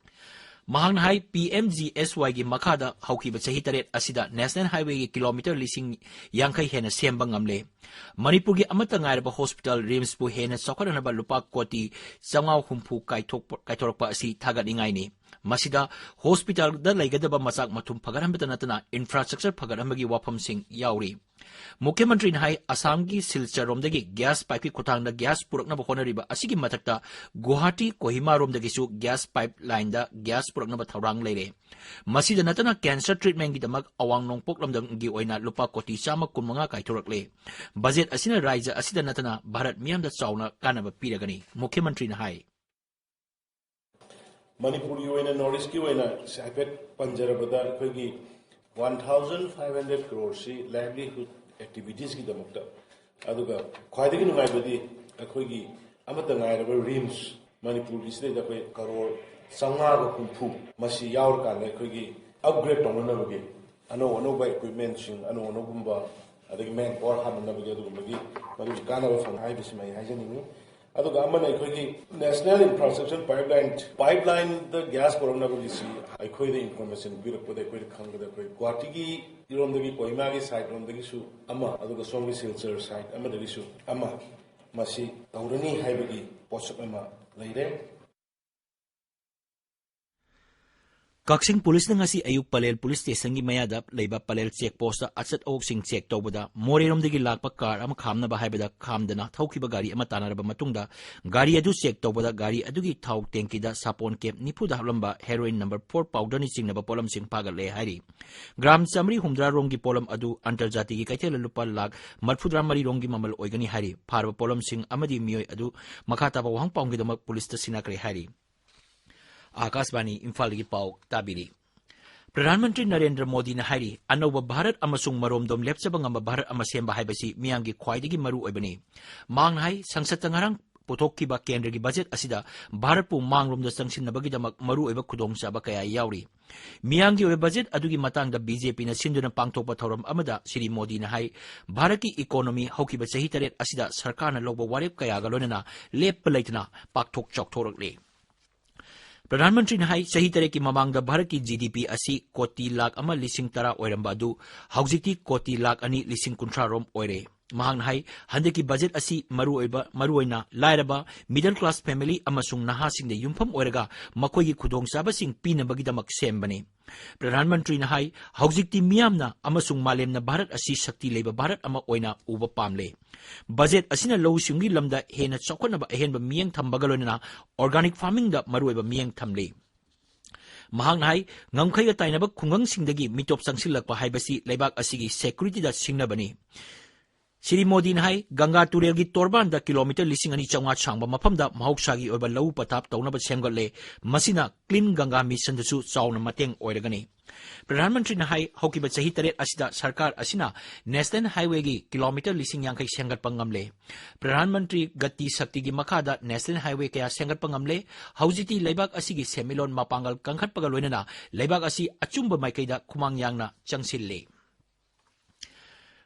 ꯃꯍꯥꯛꯅ ꯍꯥꯏ, ꯄꯤ ꯑꯦꯝ ꯖꯤ ꯑꯦꯁ ꯋꯥꯏꯒꯤ ꯃꯈꯥꯗ ꯍꯧꯈꯤꯕ ꯆꯍꯤ ꯇꯔꯦꯠ ꯑꯁꯤꯗ ꯅꯦꯁꯅꯦꯜ ꯍꯥꯏꯋꯦꯒꯤ ꯀꯤꯂꯣꯃꯤꯇꯔ ꯂꯤꯁꯤꯡ ꯌꯥꯡꯈꯩ ꯍꯦꯟꯅ ꯁꯦꯝꯕ ꯉꯝꯂꯦ꯫ ꯃꯅꯤꯄꯨꯔꯒꯤ ꯑꯃꯠꯇ ꯉꯥꯏꯔꯕ ꯍꯣꯁꯄꯤꯇꯥꯜ ꯔꯤꯝꯁꯄꯨ ꯍꯦꯟꯅ ꯆꯥꯎꯈꯠꯍꯟꯅꯕ ꯂꯨꯄꯥ ꯀꯣꯇꯤ ꯆꯥꯝꯃꯉꯥ ꯍꯨꯝꯐꯨ ꯀꯥꯏꯊꯣꯛꯄ, ꯀꯥꯏꯊꯣꯔꯛꯄ ꯑꯁꯤ ꯊꯥꯒꯠꯅꯤꯡꯉꯥꯏꯅꯤ꯫ ꯃꯁꯤꯗ ꯍꯣꯁꯄꯤꯇꯥꯜꯗ ꯂꯩꯒꯗꯕ ꯃꯆꯥꯛ ꯃꯊꯨꯝ ꯐꯒꯠꯍꯟꯕꯇ ꯅꯠꯇꯅ infrastructure ꯐꯒꯠꯍꯟꯕꯒꯤ ꯋꯥꯐꯝꯁꯤꯡ ꯌꯥꯎꯔꯤ꯫ ꯃꯨꯈ꯭ꯌ ꯃꯟꯇ꯭ꯔꯤꯅ ꯍꯥꯏ, ꯑꯁꯥꯝꯒꯤ ꯁꯤꯜꯆꯔꯔꯣꯝꯗꯒꯤ ꯒ꯭ꯌꯥꯁ ꯄꯥꯏꯞꯀꯤ ꯈꯨꯠꯊꯥꯡꯗ ꯒ꯭ꯌꯥꯁ ꯄꯨꯔꯛꯅꯕ ꯍꯣꯠꯅꯔꯤꯕ ꯑꯁꯤꯒꯤ ꯃꯊꯛꯇ ꯒꯨꯋꯥꯍꯥꯇꯤ ꯀꯣꯍꯤꯃꯥꯔꯣꯝꯗꯒꯤꯁꯨ ꯒ꯭ꯌꯥꯁ ꯄꯥꯏꯞ ꯂꯥꯏꯟꯗ ꯒ꯭ꯌꯥꯁ ꯄꯨꯔꯛꯅꯕ ꯊꯧꯔꯥꯡ ꯂꯩꯔꯦ꯫ ꯃꯁꯤꯗ ꯅꯠꯇꯅ ꯀꯦꯟꯁꯔ ꯇ꯭ꯔꯤꯠꯃꯦꯟꯒꯤꯗꯃꯛ ꯑꯋꯥꯡ ꯅꯣꯡꯄꯣꯛ ꯂꯝꯗꯝꯒꯤ ꯑꯣꯏꯅ ꯂꯨꯄꯥ ꯀꯣꯇꯤ ꯆꯥꯝꯃ ꯀꯨꯟꯃꯉꯥ ꯀꯥꯏꯊꯣꯔꯛꯂꯦ꯫ ꯕꯖꯦꯠ ꯑꯁꯤꯅ ꯔꯥꯏꯖ꯭ꯌ ꯑꯁꯤꯗ ꯅꯠꯇꯅ ꯚꯥꯔꯠ ꯃꯤꯌꯥꯝꯗ ꯆꯥꯎꯅ ꯀꯥꯟꯅꯕ ꯄꯤꯔꯒꯅꯤ, ꯃꯨꯈ꯭ꯌ ꯃꯟꯇ꯭ꯔꯤꯅ ꯍꯥꯏ꯫ ꯃꯅꯤꯄꯨꯔꯒꯤ ꯑꯣꯏꯅ, ꯅꯣꯔꯠ ꯏꯁꯀꯤ ꯑꯣꯏꯅ ꯍꯥꯏꯐꯦꯠ ꯄꯟꯖꯔꯕꯗ, ꯑꯩꯈꯣꯏꯒꯤ one thousand five hundred crore ꯁꯤ livelihood activitiesꯀꯤꯗꯃꯛꯇ, ꯑꯗꯨꯒ ꯈ꯭ꯋꯥꯏꯗꯒꯤ ꯅꯨꯡꯉꯥꯏꯕꯗꯤ ꯑꯩꯈꯣꯏꯒꯤ ꯑꯃꯠꯇ ꯉꯥꯏꯔꯕ ꯔꯤꯝꯁ ꯃꯅꯤꯄꯨꯔꯒꯤꯁꯤꯗꯩꯗ ꯑꯩꯈꯣꯏ ꯀꯔꯣꯔ ꯆꯥꯝꯃꯉꯥꯒ ꯍꯨꯝꯐꯨ ꯃꯁꯤ ꯌꯥꯎꯔꯀꯥꯟꯗ ꯑꯩꯈꯣꯏꯒꯤ upgrade ꯇꯧꯅꯅꯕꯒꯤ ꯑꯅꯧ ꯑꯅꯧꯕ equipmentꯁꯤꯡ, ꯑꯅꯧ ꯑꯅꯧꯕꯒꯨꯝꯕ, ꯑꯗꯒꯤ manpower ꯍꯥꯞꯅꯅꯕꯒꯤ ꯑꯗꯨꯒꯨꯝꯕꯒꯤ ꯃꯗꯨꯒꯤ ꯀꯥꯟꯅꯕ ꯐꯪ ꯍꯥꯏꯕꯁꯤꯃ ꯑꯩ ꯍꯥꯏꯖꯅꯤꯡꯉꯤ꯫ ꯑꯗꯨꯒ ꯑꯃꯅ ꯑꯩꯈꯣꯏꯒꯤ National Infrastructure Pipeline, pipelineꯗ gas ꯄꯨꯔꯛꯅꯕꯒꯤꯁꯤ ꯑꯩꯈꯣꯏꯗ information ꯄꯤꯔꯛꯄꯗ, ꯑꯩꯈꯣꯏꯗ ꯈꯪꯕꯗ, ꯑꯩꯈꯣꯏ ꯒꯨꯋꯥꯍꯥꯇꯤꯒꯤ ꯏꯔꯣꯝꯗꯒꯤ, ꯀꯣꯍꯤꯃꯥꯒꯤ sideꯔꯣꯝꯗꯒꯤꯁꯨ ꯑꯃ, ꯑꯗꯨꯒ ꯁꯣꯝꯒꯤ ꯁꯤꯜꯆꯔ side ꯑꯃꯗꯒꯤꯁꯨ ꯑꯃ, ꯃꯁꯤ ꯇꯧꯔꯅꯤ ꯍꯥꯏꯕꯒꯤ ꯄꯣꯠꯁꯛ ꯑꯃ ꯂꯩꯔꯦ꯫ ꯀꯛꯆꯤꯡ ꯄꯨꯂꯤꯁꯅ ꯉꯁꯤ ꯑꯌꯨꯛ ꯄꯂꯦꯜ ꯄꯨꯂꯤꯁ ꯁ꯭ꯇꯦꯁꯟꯒꯤ ꯃꯌꯥꯗ ꯂꯩꯕ ꯄꯂꯦꯜ ꯆꯦꯛ ꯄꯣꯁꯇ ꯑꯆꯠ ꯑꯋꯣꯛꯁꯤꯡ ꯆꯦꯛ ꯇꯧꯕꯗ ꯃꯣꯔꯦꯔꯣꯝꯗꯒꯤ ꯂꯥꯛꯄ ꯀꯥꯔ ꯑꯃ ꯈꯥꯝꯅꯕ ꯍꯥꯏꯕꯗ ꯈꯥꯝꯗꯅ ꯊꯧꯈꯤꯕ ꯒꯥꯔꯤ ꯑꯃ ꯇꯥꯟꯅꯔꯕ ꯃꯇꯨꯡꯗ ꯒꯥꯔꯤ ꯑꯗꯨ ꯆꯦꯛ ꯇꯧꯕꯗ ꯒꯥꯔꯤ ꯑꯗꯨꯒꯤ ꯊꯥꯎ ꯇꯦꯡꯀꯤꯗ ꯁꯥꯄꯣꯟ ꯀꯦꯞ ꯅꯤꯐꯨꯗ ꯍꯥꯞꯂꯝꯕ heroin number four powderꯅ ꯆꯤꯡꯅꯕ ꯄꯣꯠꯂꯝꯁꯤꯡ ꯐꯥꯒꯠꯂꯦ ꯍꯥꯏꯔꯤ꯫ ꯒ꯭ꯔꯥꯝ ꯆꯥꯃꯔꯤ ꯍꯨꯝꯗ꯭ꯔꯥ ꯔꯣꯝꯒꯤ ꯄꯣꯠꯂꯝ ꯑꯗꯨ ꯑꯟꯇꯔꯖꯥꯇꯤꯒꯤ ꯀꯩꯊꯦꯜꯗ ꯂꯨꯄꯥ ꯂꯥꯈ ꯃꯔꯤꯐꯨꯇꯔꯥ ꯃꯔꯤ ꯔꯣꯝꯒꯤ ꯃꯃꯜ ꯑꯣꯏꯒꯅꯤ ꯍꯥꯏꯔꯤ꯫ ꯐꯥꯔꯕ ꯄꯣꯠꯂꯝꯁꯤꯡ ꯑꯃꯗꯤ ꯃꯤꯑꯣꯏ ꯑꯗꯨ ꯃꯈꯥ ꯇꯥꯕ ꯋꯥꯍꯪ ꯄꯥꯎꯈꯨꯝꯒꯤꯗꯃꯛ ꯄꯨꯂꯤꯁꯇ ꯁꯤꯟꯅꯈ꯭ꯔꯦ ꯍꯥꯏꯔꯤ꯫ ꯑꯥꯀꯥꯁꯕꯥꯅꯤ ꯏꯝꯐꯥꯜꯗꯒꯤ ꯄꯥꯎ ꯇꯥꯕꯤꯔꯤ꯫ ꯄ꯭ꯔꯙꯥꯟ ꯃꯟꯇ꯭ꯔꯤ ꯅꯔꯦꯟꯗ꯭ꯔ ꯃꯣꯗꯤꯅ ꯍꯥꯏꯔꯤ, ꯑꯅꯧꯕ ꯚꯥꯔꯠ ꯑꯃꯁꯨꯡ ꯃꯔꯣꯝꯗꯣꯝ ꯂꯦꯞꯆꯕ ꯉꯝꯕ ꯚꯥꯔꯠ ꯑꯃ ꯁꯦꯝꯕ ꯍꯥꯏꯕꯁꯤ ꯃꯤꯌꯥꯝꯒꯤ ꯈ꯭ꯋꯥꯏꯗꯒꯤ ꯃꯔꯨ ꯑꯣꯏꯕꯅꯤ꯫ ꯃꯍꯥꯛꯅ ꯍꯥꯏ, ꯁꯪꯁꯠꯇ ꯉꯔꯥꯡ ꯄꯨꯊꯣꯛꯈꯤꯕ ꯀꯦꯟꯗ꯭ꯔꯒꯤ ꯕꯖꯦꯠ ꯑꯁꯤꯗ ꯚꯥꯔꯠꯄꯨ ꯃꯥꯡꯂꯣꯝꯗ ꯆꯪꯁꯤꯟꯅꯕꯒꯤꯗꯃꯛ ꯃꯔꯨꯑꯣꯏꯕ ꯈꯨꯗꯣꯡꯆꯥꯕ ꯀꯌꯥ ꯌꯥꯎꯔꯤ꯫ ꯃꯤꯌꯥꯝꯒꯤ ꯑꯣꯏꯕ ꯕꯖꯦꯠ ꯑꯗꯨꯒꯤ ꯃꯇꯥꯡꯗ ꯕꯤ ꯖꯦ ꯄꯤꯅ ꯁꯤꯟꯗꯨꯅ ꯄꯥꯡꯊꯣꯛꯄ ꯊꯧꯔꯝ ꯑꯃꯗ ꯁ꯭ꯔꯤ ꯃꯣꯗꯤꯅ ꯍꯥꯏ, ꯚꯥꯔꯠꯀꯤ ꯏꯀꯣꯅꯣꯃꯤ ꯍꯧꯈꯤꯕ ꯆꯍꯤ ꯇꯔꯦꯠ ꯑꯁꯤꯗ ꯁꯔꯀꯥꯔꯅ ꯂꯧꯕ ꯋꯥꯔꯦꯞ ꯀꯌꯥꯒ ꯂꯣꯏꯅꯅ ꯂꯦꯞꯄ ꯂꯩꯇꯅ ꯄꯥꯛꯊꯣꯛ ꯆꯥꯎꯊꯣꯔꯛꯂꯤ꯫ ꯄ꯭ꯔꯙꯥꯟ ꯃꯟꯇ꯭ꯔꯤꯅ ꯍꯥꯏ, ꯆꯍꯤ ꯇꯔꯦꯠꯀꯤ ꯃꯃꯥꯡꯗ ꯚꯥꯔꯠꯀꯤ ꯖꯤ ꯗꯤ ꯄꯤ ꯑꯁꯤ ꯀꯣꯇꯤ ꯂꯥꯈ ꯑꯃ ꯂꯤꯁꯤꯡ ꯇꯔꯥ ꯑꯣꯏꯔꯝꯕ ꯑꯗꯨ ꯍꯧꯖꯤꯛꯇꯤ ꯀꯣꯇꯤ ꯂꯥꯈ ꯑꯅꯤ ꯂꯤꯁꯤꯡ ꯀꯨꯟꯊ꯭ꯔꯥ ꯔꯣꯝ ꯑꯣꯏꯔꯦ꯫ ꯃꯍꯥꯛꯅ ꯍꯥꯏ, ꯍꯟꯗꯛꯀꯤ ꯕꯖꯦꯠ ꯑꯁꯤ ꯃꯔꯨꯑꯣꯏꯕ, ꯃꯔꯨꯑꯣꯏꯅ ꯂꯥꯏꯔꯕ, middle class family ꯑꯃꯁꯨꯡ ꯅꯍꯥꯁꯤꯡꯗ ꯌꯨꯝꯐꯝ ꯑꯣꯏꯔꯒ ꯃꯈꯣꯏꯒꯤ ꯈꯨꯗꯣꯡꯆꯥꯕꯁꯤꯡ ꯄꯤꯅꯕꯒꯤꯗꯃꯛ ꯁꯦꯝꯕꯅꯤ꯫ ꯄ꯭ꯔꯙꯥꯟ ꯃꯟꯇ꯭ꯔꯤꯅ ꯍꯥꯏ, ꯍꯧꯖꯤꯛꯇꯤ ꯃꯤꯌꯥꯝꯅ ꯑꯃꯁꯨꯡ ꯃꯥꯂꯦꯝꯅ ꯚꯥꯔꯠ ꯑꯁꯤ ꯁꯛꯇꯤ ꯂꯩꯕ ꯚꯥꯔꯠ ꯑꯃ ꯑꯣꯏꯅ ꯎꯕ ꯄꯥꯝꯂꯦ꯫ ꯕꯖꯦꯠ ꯑꯁꯤꯅ ꯂꯧꯎ ꯁꯤꯡꯎꯒꯤ ꯂꯝꯗ ꯍꯦꯟꯅ ꯆꯥꯎꯈꯠꯅꯕ ꯑꯍꯦꯟꯕ ꯃꯤꯠꯌꯦꯡ ꯊꯝꯕꯒ ꯂꯣꯏꯅꯅ organic farmingꯗ ꯃꯔꯨꯑꯣꯏꯕ ꯃꯤꯠꯌꯦꯡ ꯊꯝꯂꯤ꯫ ꯃꯍꯥꯛꯅ ꯍꯥꯏ, ꯉꯝꯈꯩꯒ ꯇꯥꯏꯅꯕ ꯈꯨꯡꯒꯪꯁꯤꯡꯗꯒꯤ ꯃꯤꯇꯣꯞ ꯆꯪꯁꯤꯜꯂꯛꯄ ꯍꯥꯏꯕꯁꯤ ꯂꯩꯕꯥꯛ ꯑꯁꯤꯒꯤ securityꯗ ꯁꯤꯡꯅꯕꯅꯤ꯫ ꯁ꯭ꯔꯤ ꯃꯣꯗꯤꯅ ꯍꯥꯏ, ꯒꯪꯒꯥ ꯇꯨꯔꯦꯜꯒꯤ ꯇꯣꯔꯕꯥꯟꯗ ꯀꯤꯂꯣꯃꯤꯇꯔ ꯂꯤꯁꯤꯡ ꯑꯅꯤ ꯆꯥꯝꯃꯉꯥ ꯁꯥꯡꯕ ꯃꯐꯝꯗ ꯃꯍꯧꯁꯥꯒꯤ ꯑꯣꯏꯕ ꯂꯧꯎ ꯄꯊꯥꯞ ꯇꯧꯅꯕ ꯁꯦꯝꯒꯠꯂꯦ꯫ ꯃꯁꯤꯅ Clean Ganga Missionꯗꯁꯨ ꯆꯥꯎꯅ ꯃꯇꯦꯡ ꯑꯣꯏꯔꯒꯅꯤ꯫ ꯄ꯭ꯔꯙꯥꯟ ꯃꯟꯇ꯭ꯔꯤꯅ ꯍꯥꯏ, ꯍꯧꯈꯤꯕ ꯆꯍꯤ ꯇꯔꯦꯠ ꯑꯁꯤꯗ ꯁꯔꯀꯥꯔ ꯑꯁꯤꯅ National Highwayꯒꯤ ꯀꯤꯂꯣꯃꯤꯇꯔ ꯂꯤꯁꯤꯡ ꯌꯥꯡꯈꯩ ꯁꯦꯝꯒꯠꯄ ꯉꯝꯂꯦ꯫ ꯄ꯭ꯔꯙꯥꯟ ꯃꯟꯇ꯭ꯔꯤ ꯒꯇꯤ ꯁꯛꯇꯤꯒꯤ ꯃꯈꯥꯗ National Highway ꯀꯌꯥ ꯁꯦꯝꯒꯠꯄ ꯉꯝꯂꯦ꯫ ꯍꯧꯖꯤꯛꯇꯤ ꯂꯩꯕꯥꯛ ꯑꯁꯤꯒꯤ ꯁꯦꯟꯃꯤꯠꯂꯣꯟ ꯃꯄꯥꯡꯒꯜ ꯀꯟꯈꯠꯄꯒ ꯂꯣꯏꯅꯅ ꯂꯩꯕꯥꯛ ꯑꯁꯤ ꯑꯆꯨꯝꯕ ꯃꯥꯏꯀꯩꯗ ꯈꯨꯃꯥꯡ ꯌꯥꯡꯅ ꯆꯪꯁꯤꯜꯂꯤ꯫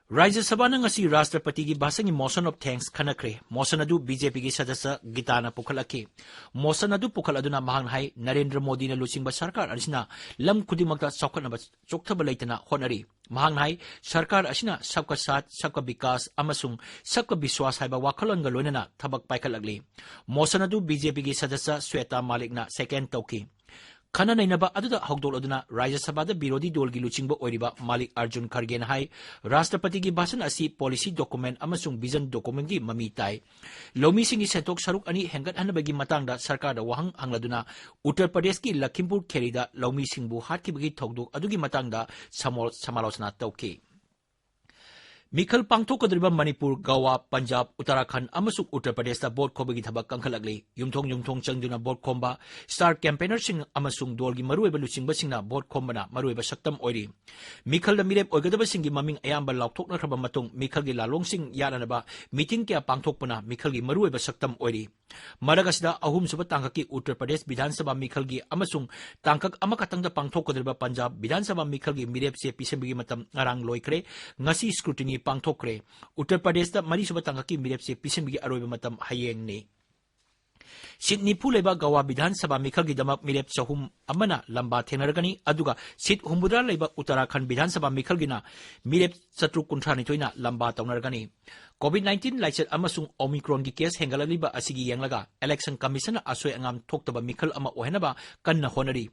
ꯔꯥꯖ꯭ꯌ ꯁꯚꯥꯅ ꯉꯁꯤ ꯔꯥꯁꯇ꯭ꯔꯄꯇꯤꯒꯤ ꯚꯥꯁꯟꯒꯤ motion of thanks ꯈꯟꯅꯈ꯭ꯔꯦ꯫ Motion ꯑꯗꯨ ꯕꯤ ꯖꯦ ꯄꯤꯒꯤ ꯁꯗꯁ꯭ꯌ ꯒꯤꯇꯥꯅ ꯄꯨꯈꯠꯂꯛꯈꯤ꯫ Motion ꯑꯗꯨ ꯄꯨꯈꯠꯂꯗꯨꯅ ꯃꯍꯥꯛꯅ ꯍꯥꯏ, ꯅꯔꯦꯟꯗ꯭ꯔ ꯃꯣꯗꯤꯅ ꯂꯨꯆꯤꯡꯕ ꯁꯔꯀꯥꯔ ꯑꯁꯤꯅ ꯂꯝ ꯈꯨꯗꯤꯡꯃꯛꯇ ꯆꯥꯎꯈꯠꯅꯕ ꯆꯣꯛꯊꯕ ꯂꯩꯇꯅ ꯍꯣꯠꯅꯔꯤ꯫ ꯃꯍꯥꯛꯅ ꯍꯥꯏ, ꯁꯔꯀꯥꯔ ꯑꯁꯤꯅ ꯁꯕꯀꯥ ꯁꯥꯊ, ꯁꯕꯀꯥ ꯕꯤꯀꯥꯁ ꯑꯃꯁꯨꯡ ꯁꯕꯀꯥ ꯕꯤꯁ꯭ꯋꯥꯁ ꯍꯥꯏꯕ ꯋꯥꯈꯜꯂꯣꯟꯒ ꯂꯣꯏꯅꯅ ꯊꯕꯛ ꯄꯥꯏꯈꯠꯂꯛꯂꯤ꯫ Motion ꯑꯗꯨ ꯕꯤ ꯖꯦ ꯄꯤꯒꯤ ꯁꯗꯁ꯭ꯌ ꯁ꯭ꯋꯦꯇꯥ ꯃꯥꯂꯤꯛꯅ second ꯇꯧꯈꯤ꯫ ꯈꯟꯅ ꯅꯩꯅꯕ ꯑꯗꯨꯗ ꯍꯧꯗꯣꯛꯂꯗꯨꯅ ꯔꯥꯖ꯭ꯌ ꯁꯚꯥꯗ ꯕꯤꯔꯣꯙꯤ ꯗꯣꯜꯒꯤ ꯂꯨꯆꯤꯡꯕ ꯑꯣꯏꯔꯤꯕ ꯃꯥꯂꯤꯛ ꯑꯔꯖꯨꯟ ꯈꯔꯒꯦꯅ ꯍꯥꯏ, ꯔꯥꯁꯇ꯭ꯔꯄꯇꯤꯒꯤ ꯚꯥꯁꯟ ꯑꯁꯤ policy document ꯑꯃꯁꯨꯡ vision documentꯒꯤ ꯃꯃꯤ ꯇꯥꯏ꯫ ꯂꯧꯃꯤꯁꯤꯡꯒꯤ ꯁꯦꯟꯊꯣꯛ ꯁꯔꯨꯛ ꯑꯅꯤ ꯍꯦꯟꯒꯠꯍꯟꯅꯕꯒꯤ ꯃꯇꯥꯡꯗ ꯁꯔꯀꯥꯔꯗ ꯋꯥꯍꯪ ꯍꯪꯂꯗꯨꯅ ꯎꯠꯇꯔ ꯄ꯭ꯔꯗꯦꯁꯀꯤ ꯂꯈꯤꯝꯄꯨꯔ ꯈꯦꯔꯤꯗ ꯂꯧꯃꯤꯁꯤꯡꯕꯨ ꯍꯥꯠꯈꯤꯕꯒꯤ ꯊꯧꯗꯣꯛ ꯑꯗꯨꯒꯤ ꯃꯇꯥꯡꯗ ꯁꯃꯣ-, ꯁꯃꯥꯂꯣꯆꯅꯥ ꯇꯧꯈꯤ꯫ ꯃꯤꯈꯜ ꯄꯥꯡꯊꯣꯛꯀꯗꯧꯔꯤꯕ ꯃꯅꯤꯄꯨꯔ, ꯒꯋꯥ, ꯄꯟꯖꯥꯕ, ꯎꯠꯇꯔꯥꯈꯟꯗ ꯑꯃꯁꯨꯡ ꯎꯠꯇꯔ ꯄ꯭ꯔꯗꯦꯁꯇ ꯚꯣꯠ ꯈꯣꯝꯕꯒꯤ ꯊꯕꯛ ꯀꯟꯈꯠꯂꯛꯂꯤ꯫ ꯌꯨꯝꯊꯣꯡ ꯌꯨꯝꯊꯣꯡ ꯆꯪꯗꯨꯅ ꯚꯣꯠ ꯈꯣꯝꯕ, star campaignerꯁꯤꯡ ꯑꯃꯁꯨꯡ ꯗꯣꯜꯒꯤ ꯃꯔꯨꯑꯣꯏꯕ ꯂꯨꯆꯤꯡꯕꯁꯤꯡꯅ ꯚꯣꯠ ꯈꯣꯝꯕꯅ ꯃꯔꯨꯑꯣꯏꯕ ꯁꯛꯇꯝ ꯑꯣꯏꯔꯤ꯫ ꯃꯤꯈꯜꯗ ꯃꯤꯔꯦꯞ ꯑꯣꯏꯒꯗꯕꯁꯤꯡꯒꯤ ꯃꯃꯤꯡ ꯑꯌꯥꯝꯕ ꯂꯥꯎꯊꯣꯛꯅꯈ꯭ꯔꯕ ꯃꯇꯨꯡ, ꯃꯤꯈꯜꯒꯤ ꯂꯥꯂꯣꯡꯁꯤꯡ ꯌꯥꯠꯅꯅꯕ meeting ꯀꯌꯥ ꯄꯥꯡꯊꯣꯛꯄꯅ ꯃꯤꯈꯜꯒꯤ ꯃꯔꯨꯑꯣꯏꯕ ꯁꯛꯇꯝ ꯑꯣꯏꯔꯤ꯫ ꯃꯔꯛ ꯑꯁꯤꯗ, ꯑꯍꯨꯝꯁꯨꯕ ꯇꯥꯡꯀꯛꯀꯤ ꯎꯠꯇꯔ ꯄ꯭ꯔꯗꯦꯁ ꯕꯤꯙꯥꯟ ꯁꯚꯥ ꯃꯤꯈꯜꯒꯤ ꯑꯃꯁꯨꯡ ꯇꯥꯡꯀꯛ ꯑꯃꯈꯛꯇꯪꯗ ꯄꯥꯡꯊꯣꯛꯀꯗꯧꯔꯤꯕ ꯄꯟꯖꯥꯕ ꯕꯤꯙꯥꯟ ꯁꯚꯥ ꯃꯤꯈꯜꯒꯤ ꯃꯤꯔꯦꯞ ꯆꯦ ꯄꯤꯁꯤꯟꯕꯒꯤ ꯃꯇꯝ ꯉꯔꯥꯡ ꯂꯣꯏꯈ꯭ꯔꯦ꯫ ꯉꯁꯤ scrutiny ꯄꯥꯡꯊꯣꯛꯈ꯭ꯔꯦ꯫ ꯎꯠꯇꯔ ꯄ꯭ꯔꯗꯦꯁꯇ ꯃꯔꯤꯁꯨꯕ ꯇꯥꯡꯀꯛꯀꯤ ꯃꯤꯔꯦꯞ ꯆꯦ ꯄꯤꯁꯤꯟꯕꯒꯤ ꯑꯔꯣꯏꯕ ꯃꯇꯝ ꯍꯌꯦꯡꯅꯤ꯫ ꯁꯤꯠ ꯅꯤꯐꯨ ꯂꯩꯕ ꯒꯋꯥ ꯕꯤꯙꯥꯟ ꯁꯚꯥ ꯃꯤꯈꯜꯒꯤꯗꯃꯛ ꯃꯤꯔꯦꯞ ꯆꯍꯨꯝ ꯑꯃꯅ ꯂꯝꯕꯥ ꯊꯦꯡꯅꯔꯒꯅꯤ, ꯑꯗꯨꯒ ꯁꯤꯠ ꯍꯨꯝꯐꯨꯇꯔꯥ ꯂꯩꯕ ꯎꯠꯇꯔꯥꯈꯟꯗ ꯕꯤꯙꯥꯟ ꯁꯚꯥ ꯃꯤꯈꯜꯒꯤꯅ ꯃꯤꯔꯦꯞ ꯆꯥꯇ꯭ꯔꯨꯛ ꯀꯨꯟꯊ꯭ꯔꯥꯅꯤꯊꯣꯏꯅ ꯂꯝꯕꯥ ꯇꯧꯅꯔꯒꯅꯤ꯫ COVID nineteen ꯂꯥꯏꯆꯠ ꯑꯃꯁꯨꯡ Omicronꯒꯤ case ꯍꯦꯟꯒꯠꯂꯛꯂꯤꯕ ꯑꯁꯤꯒꯤ ꯌꯦꯡꯂꯒ Election Commissionꯅ ꯑꯁꯣꯏ ꯑꯉꯥꯝ ꯊꯣꯛꯇꯕ ꯃꯤꯈꯜ ꯑꯃ ꯑꯣꯏꯍꯟꯅꯕ ꯀꯟꯅ ꯍꯣꯠꯅꯔꯤ꯫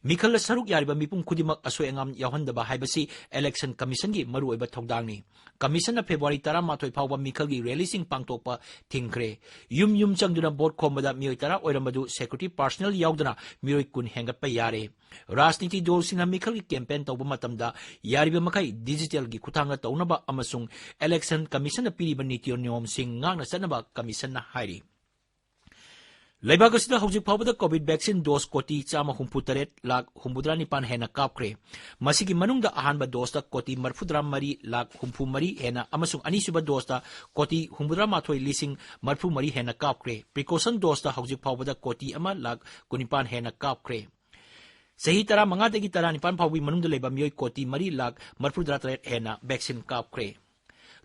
ꯃꯤꯈꯜꯗ ꯁꯔꯨꯛ ꯌꯥꯔꯤꯕ ꯃꯤꯄꯨꯝ ꯈꯨꯗꯤꯡꯃꯛ ꯑꯁꯣꯏ ꯑꯉꯥꯝ ꯌꯥꯎꯍꯟꯗꯕ ꯍꯥꯏꯕꯁꯤ Election Commissionꯒꯤ ꯃꯔꯨꯑꯣꯏꯕ ꯊꯧꯗꯥꯡꯅꯤ꯫ Commissionꯅ February ꯇꯔꯥꯃꯥꯊꯣꯏ ꯐꯥꯎꯕ ꯃꯤꯈꯜꯒꯤ rallyꯁꯤꯡ ꯄꯥꯡꯊꯣꯛꯄ ꯊꯤꯡꯈ꯭ꯔꯦ꯫ ꯌꯨꯝ ꯌꯨꯝ ꯆꯪꯗꯨꯅ ꯚꯣꯠ ꯈꯣꯝꯕꯗ ꯃꯤꯑꯣꯏ ꯇꯔꯥ ꯑꯣꯏꯔꯝꯕꯗꯨ security personnel ꯌꯥꯎꯗꯅ ꯃꯤꯑꯣꯏ ꯀꯨꯟ ꯍꯦꯟꯒꯠꯄ ꯌꯥꯔꯦ꯫ ꯔꯥꯖꯅꯤꯇꯤ ꯗꯣꯜꯁꯤꯡꯅ ꯃꯤꯈꯜꯒꯤ campaign ꯇꯧꯕ ꯃꯇꯝꯗ ꯌꯥꯔꯤꯕ ꯃꯈꯩ digitalꯒꯤ ꯈꯨꯠꯊꯥꯡꯗ ꯇꯧꯅꯕ ꯑꯃꯁꯨꯡ Election Commissionꯅ ꯄꯤꯔꯤꯕ ꯅꯤꯇꯤ ꯅꯤꯌꯣꯝꯁꯤꯡ ꯉꯥꯛꯅ ꯆꯠꯅꯕ Commissionꯅ ꯍꯥꯏꯔꯤ꯫ ꯂꯩꯕꯥꯛ ꯑꯁꯤꯗ ꯍꯧꯖꯤꯛ ꯐꯥꯎꯕꯗ COVID vaccine dose ꯀꯣꯇꯤ ꯆꯥꯝꯃ ꯍꯨꯝꯐꯨ ꯇꯔꯦꯠ ꯂꯥꯈ ꯍꯨꯝꯐꯨꯇꯔꯥ ꯅꯤꯄꯥꯟ ꯍꯦꯟꯅ ꯀꯥꯞꯈ꯭ꯔꯦ꯫ ꯃꯁꯤꯒꯤ ꯃꯅꯨꯡꯗ ꯑꯍꯥꯟꯕ doseꯇ ꯀꯣꯇꯤ ꯃꯔꯤꯐꯨꯇꯔꯥ ꯃꯔꯤ ꯂꯥꯈ ꯍꯨꯝꯐꯨ ꯃꯔꯤ ꯍꯦꯟꯅ ꯑꯃꯁꯨꯡ ꯑꯅꯤꯁꯨꯕ doseꯇ ꯀꯣꯇꯤ ꯍꯨꯝꯐꯨꯇꯔꯥ ꯃꯥꯊꯣꯏ ꯂꯤꯁꯤꯡ ꯃꯔꯤꯐꯨ ꯃꯔꯤ ꯍꯦꯟꯅ ꯀꯥꯞꯈ꯭ꯔꯦ꯫ Precaution doseꯇ ꯍꯧꯖꯤꯛ ꯐꯥꯎꯕꯗ ꯀꯣꯇꯤ ꯑꯃ ꯂꯥꯈ ꯀꯨꯟꯅꯤꯄꯥꯟ ꯍꯦꯟꯅ ꯀꯥꯞꯈ꯭ꯔꯦ꯫ ꯆꯍꯤ ꯇꯔꯥꯃꯉꯥꯗꯒꯤ ꯇꯔꯥꯅꯤꯄꯥꯟ ꯐꯥꯎꯕꯒꯤ ꯃꯅꯨꯡꯗ ꯂꯩꯕ ꯃꯤꯑꯣꯏ ꯀꯣꯇꯤ ꯃꯔꯤ ꯂꯥꯈ ꯃꯔꯤꯐꯨꯇꯔꯥ ꯇꯔꯦꯠ ꯍꯦꯟꯅ vaccine ꯀꯥꯞꯈ꯭ꯔꯦ꯫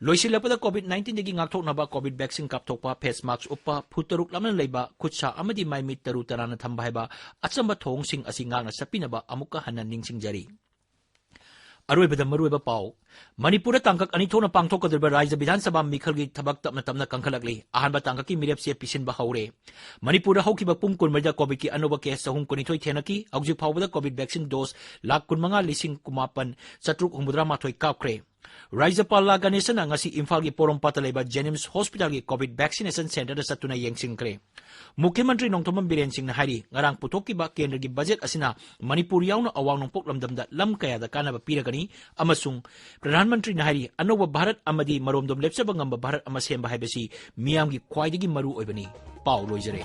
ꯂꯣꯏꯁꯤꯜꯂꯛꯄꯗ COVID nineteenꯗꯒꯤ ꯉꯥꯛꯊꯣꯛꯅꯕ COVID vaccine ꯀꯥꯞꯊꯣꯛꯄ, face mask ꯎꯞꯄ, ꯐꯨꯠ ꯇꯔꯨꯛ ꯂꯥꯞꯅ ꯂꯩꯕ, ꯈꯨꯠ ꯁꯥ ꯑꯃꯗꯤ ꯃꯥꯏ ꯃꯤꯠ ꯇꯔꯨ ꯇꯅꯥꯟꯅ ꯊꯝꯕ ꯍꯥꯏꯕ ꯑꯆꯝꯕ ꯊꯧꯑꯣꯡꯁꯤꯡ ꯑꯁꯤ ꯉꯥꯛꯅ ꯆꯠꯄꯤꯅꯕ ꯑꯃꯨꯛꯀ ꯍꯟꯅ ꯅꯤꯡꯁꯤꯡꯖꯔꯤ꯫ ꯑꯔꯣꯏꯕꯗ ꯃꯔꯨꯑꯣꯏꯕ ꯄꯥꯎ꯫ ꯃꯅꯤꯄꯨꯔꯗ ꯇꯥꯡꯀꯛ ꯑꯅꯤ ꯊꯣꯛꯅ ꯄꯥꯡꯊꯣꯛꯀꯗꯧꯔꯤꯕ ꯔꯥꯖ꯭ꯌ ꯕꯤꯙꯥꯟ ꯁꯚꯥ ꯃꯤꯈꯜꯒꯤ ꯊꯕꯛ ꯇꯞꯅ ꯇꯞꯅ ꯀꯟꯈꯠꯂꯛꯂꯤ꯫ ꯑꯍꯥꯟꯕ ꯇꯥꯡꯀꯛꯀꯤ ꯃꯤꯔꯦꯞꯆꯦ ꯄꯤꯁꯤꯟꯕ ꯍꯧꯔꯦ꯫ ꯃꯅꯤꯄꯨꯔꯗ ꯍꯧꯈꯤꯕ ꯄꯨꯡ ꯀꯨꯟꯃꯔꯤꯗ ꯀꯣꯚꯤꯗꯀꯤ ꯑꯅꯧꯕ ꯀꯦꯁ ꯆꯍꯨꯝ ꯀꯨꯟꯅꯤꯊꯣꯏ ꯊꯦꯡꯅꯈꯤ꯫ ꯍꯧꯖꯤꯛ ꯐꯥꯎꯕꯗ ꯀꯣꯚꯤꯗ ꯚꯦꯛꯁꯤꯟ ꯗꯣꯁ ꯂꯥꯈ ꯀꯨꯟꯃꯉꯥ ꯂꯤꯁꯤꯡ ꯀꯨꯟꯃꯥꯄꯟ ꯆꯥꯇ꯭ꯔꯨꯛ ꯍꯨꯝꯐꯨꯇꯔꯥ ꯃꯥꯊꯣꯏ ꯀꯥꯞꯈ꯭ꯔꯦ꯫ ꯔꯥꯖ꯭ꯌꯄꯥꯜ ꯂꯥ ꯒꯅꯦꯁꯟꯅ ꯉꯁꯤ ꯏꯝꯐꯥꯜꯒꯤ ꯄꯣꯔꯣꯝꯄꯥꯠꯇ ꯂꯩꯕ ꯖꯦꯅꯤꯝꯁ ꯍꯣꯁꯄꯤꯇꯥꯜꯒꯤ ꯀꯣꯚꯤꯗ ꯚꯦꯛꯁꯤꯅꯦꯁꯟ ꯁꯦꯟꯇꯔꯗ ꯆꯠꯇꯨꯅ ꯌꯦꯡꯁꯤꯟꯈ꯭ꯔꯦ꯫ ꯃꯨꯈ꯭ꯌ ꯃꯟꯇ꯭ꯔꯤ ꯅꯣꯡꯊꯣꯝꯕꯝ ꯕꯤꯔꯦꯟ ꯁꯤꯡꯅ ꯍꯥꯏꯔꯤ, ꯉꯔꯥꯡ ꯄꯨꯊꯣꯛꯈꯤꯕ ꯀꯦꯟꯗ꯭ꯔꯒꯤ ꯕꯖꯦꯠ ꯑꯁꯤꯅ ꯃꯅꯤꯄꯨꯔ ꯌꯥꯎꯅ ꯑꯋꯥꯡ ꯅꯣꯡꯄꯣꯛ ꯂꯝꯗꯝꯗ ꯂꯝ ꯀꯌꯥꯗ ꯀꯥꯟꯅꯕ ꯄꯤꯔꯒꯅꯤ ꯑꯃꯁꯨꯡ ꯄ꯭ꯔꯙꯥꯟ ꯃꯟꯇ꯭ꯔꯤꯅ ꯍꯥꯏꯔꯤ, ꯑꯅꯧꯕ ꯚꯥꯔꯠ ꯑꯃꯗꯤ ꯃꯔꯣꯝꯗꯣꯝ ꯂꯦꯞꯆꯕ ꯉꯝꯕ ꯚꯥꯔꯠ ꯑꯃ ꯁꯦꯝꯕ ꯍꯥꯏꯕꯁꯤ ꯃꯤꯌꯥꯝꯒꯤ ꯈ꯭ꯋꯥꯏꯗꯒꯤ ꯃꯔꯨ ꯑꯣꯏꯕꯅꯤ꯫ ꯄꯥꯎ ꯂꯣꯏꯖꯔꯦ꯫